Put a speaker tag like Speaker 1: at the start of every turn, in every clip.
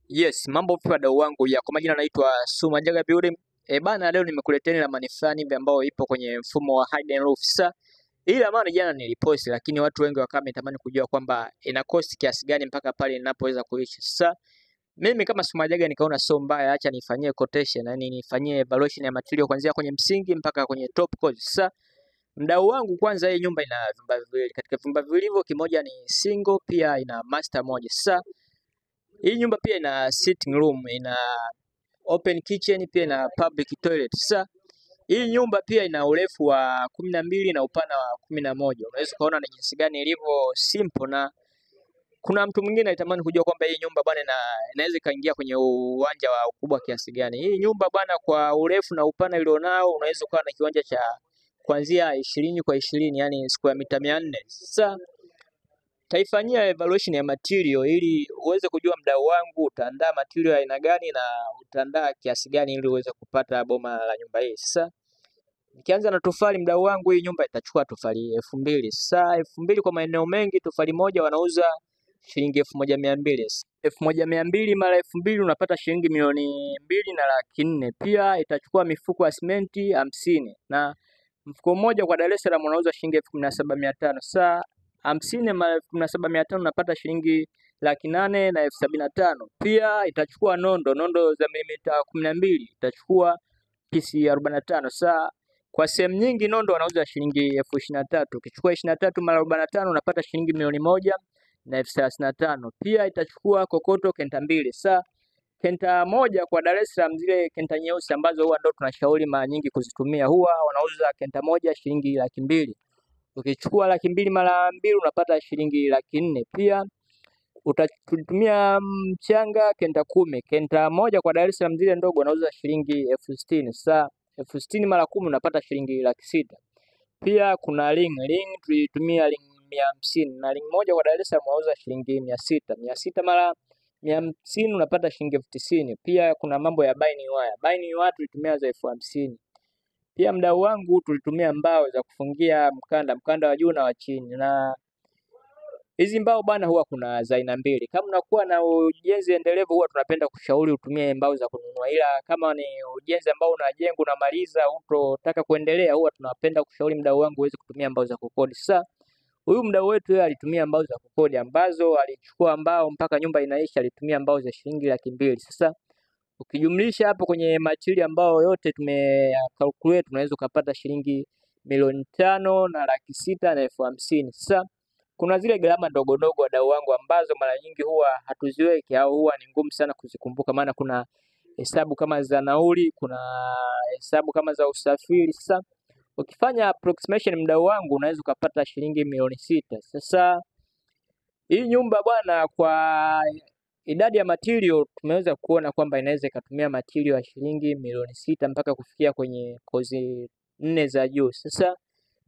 Speaker 1: Yes, mambo vipi wadau wangu ya kwa majina naitwa Suma Jaga Building. E bana, leo nimekuleteni ramani fulani hivi ambayo ipo kwenye mfumo wa hidden roof. Sasa hii ramani jana niliposti, lakini watu wengi wakawa wametamani kujua kwamba ina cost kiasi gani mpaka pale ninapoweza kuishi. Sasa mimi kama Suma Jaga nikaona sio mbaya, acha nifanyie quotation, yani nifanyie evaluation ya material kuanzia kwenye msingi mpaka kwenye top course. Sasa mdau wangu, kwanza hii nyumba ina vyumba viwili. Katika vyumba viwili hivyo kimoja ni single, pia ina master moja. Sasa hii nyumba pia ina sitting room, ina open kitchen, pia ina public toilet. Sasa hii nyumba pia ina urefu wa 12 na upana wa 11. Unaweza ukaona ni jinsi gani ilivyo simple, na kuna mtu mwingine alitamani kujua kwamba hii nyumba bwana inaweza ikaingia kwenye uwanja wa ukubwa kiasi gani. Hii nyumba bwana, kwa urefu na upana ilionao, unaweza ukawa na kiwanja cha kuanzia 20 kwa 20, yani square mita 400. Sasa taifanyia evaluation ya material ili uweze kujua mdau wangu utaandaa material aina gani na utaandaa kiasi gani ili uweze kupata boma la nyumba hii. Sasa nikianza na tofali, mdau wangu, hii nyumba itachukua tofali 2000. Sasa 2000 kwa maeneo mengi, tofali moja wanauza shilingi 1200. 1200 mara 2000 unapata shilingi 2,400,000. Pia itachukua mifuko ya simenti 50 na mfuko mmoja kwa Dar es Salaam unauza shilingi 17,500. Sasa 50 mara 17,500 unapata shilingi 875,000. Pia itachukua nondo za milimita 12 itachukua pisi 45. Sasa kwa sehemu nyingi nondo wanauza shilingi 23,000. Ukichukua 23 mara 45 unapata shilingi 1,035,000. Pia itachukua kokoto kenta 2. Sasa kenta moja kwa Dar es Salaam, zile kenta nyeusi ambazo huwa ndo tunashauri mara nyingi kuzitumia, huwa wanauza kenta moja shilingi 200,000. Ukichukua 200,000 mara 2 unapata shilingi 400,000. Pia utatumia mchanga kenta 10. Kenta moja kwa Dar es Salaam zile ndogo wanauza shilingi 60,000. Sasa 60,000 mara 10 unapata shilingi 600,000. Pia kuna ring tulitumia ring 150 na ring moja kwa Dar es Salaam wanauza shilingi 600. 600 mara 150 unapata shilingi 90,000. Pia kuna mambo ya binding wire. Binding wire tulitumia za 50,000. Pia mdau wangu, tulitumia mbao za kufungia mkanda wa juu na wa chini. Na hizi mbao bana, huwa kuna za aina mbili. Kama unakuwa na ujenzi endelevu, huwa tunapenda kushauri utumie mbao za kununua, ila kama ni ujenzi ambao unajenga unamaliza, hutotaka kuendelea, huwa tunapenda kushauri mdau wangu uweze kutumia mbao za kukodi. Sasa huyu mdau wetu yeye alitumia mbao za kukodi ambazo alichukua mbao mpaka nyumba inaisha, alitumia mbao za shilingi 200,000. Sasa ukijumlisha hapo kwenye material ambao yote tume calculate, unaweza ukapata shilingi 5,650,000. Sasa kuna zile gharama ndogo ndogo wadau wangu ambazo mara nyingi huwa hatuziweki au huwa ni ngumu sana kuzikumbuka, maana kuna hesabu kama za nauli, kuna hesabu kama za usafiri. Sasa ukifanya approximation mdau wangu, unaweza ukapata shilingi 6,000,000. Sasa hii nyumba bwana, kwa idadi ya material tumeweza kuona kwamba inaweza ikatumia material ya shilingi 6,000,000 mpaka kufikia kwenye kozi 4 za juu. Sasa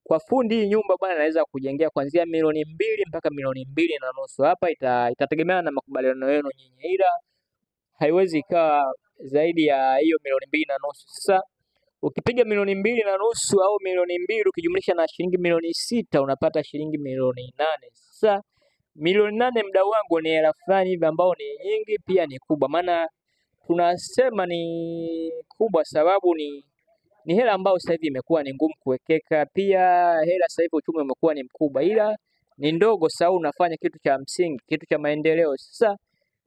Speaker 1: kwa fundi hii nyumba bwana anaweza kujengea kuanzia 2,000,000 mpaka 2,500,000. Hapa itategemeana na makubaliano yenu nyinyi, ila haiwezi ikawa zaidi ya hiyo 2,500,000. Sasa ukipiga 2,500,000 au 2,000,000 ukijumlisha na shilingi 6,000,000 unapata shilingi 8,000,000. Sasa 8,000,000 mdau wangu ni hela fulani hivi ambao ni nyingi pia ni kubwa, maana tunasema ni kubwa sababu ni hela ambayo sasa hivi imekuwa ni ngumu kuwekeka. Pia hela sasa hivi uchumi umekuwa ni mkubwa, ila ni ndogo sababu unafanya kitu cha msingi, kitu cha maendeleo. Sasa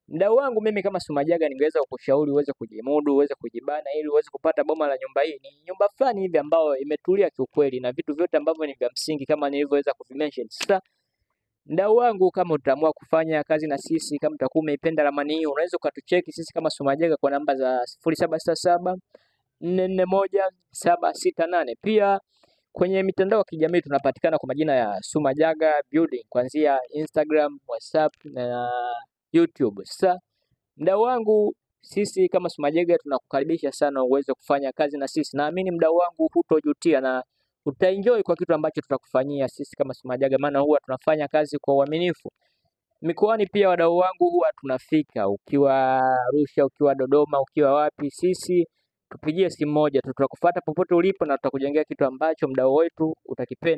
Speaker 1: mdau wangu, mimi kama Sumajaga ningeweza kukushauri uweze kujimudu, uweze kujibana ili uweze kupata boma la nyumba hii. Ni nyumba fulani hivi ambayo imetulia kiukweli na vitu vyote ambavyo ni vya msingi kama nilivyoweza kuvimention. Sasa mdau wangu, kama utaamua kufanya kazi na sisi, kama utakuwa umeipenda ramani hii, unaweza ukatucheki sisi kama Sumajaga kwa namba za 0767 441 768. Pia kwenye mitandao ya kijamii tunapatikana kwa majina ya Sumajaga Building kuanzia Instagram, WhatsApp na YouTube. Sasa mdau wangu, sisi kama Sumajaga tunakukaribisha sana uweze kufanya kazi na sisi. Naamini mdau wangu hutojutia na utaenjoy kwa kitu ambacho tutakufanyia sisi kama Sumajaga, maana huwa tunafanya kazi kwa uaminifu. Mikoani pia wadau wangu huwa tunafika, ukiwa Arusha, ukiwa Dodoma, ukiwa wapi, sisi tupigie simu moja tu, tutakufuata popote ulipo na tutakujengea kitu ambacho mdau wetu utakipenda.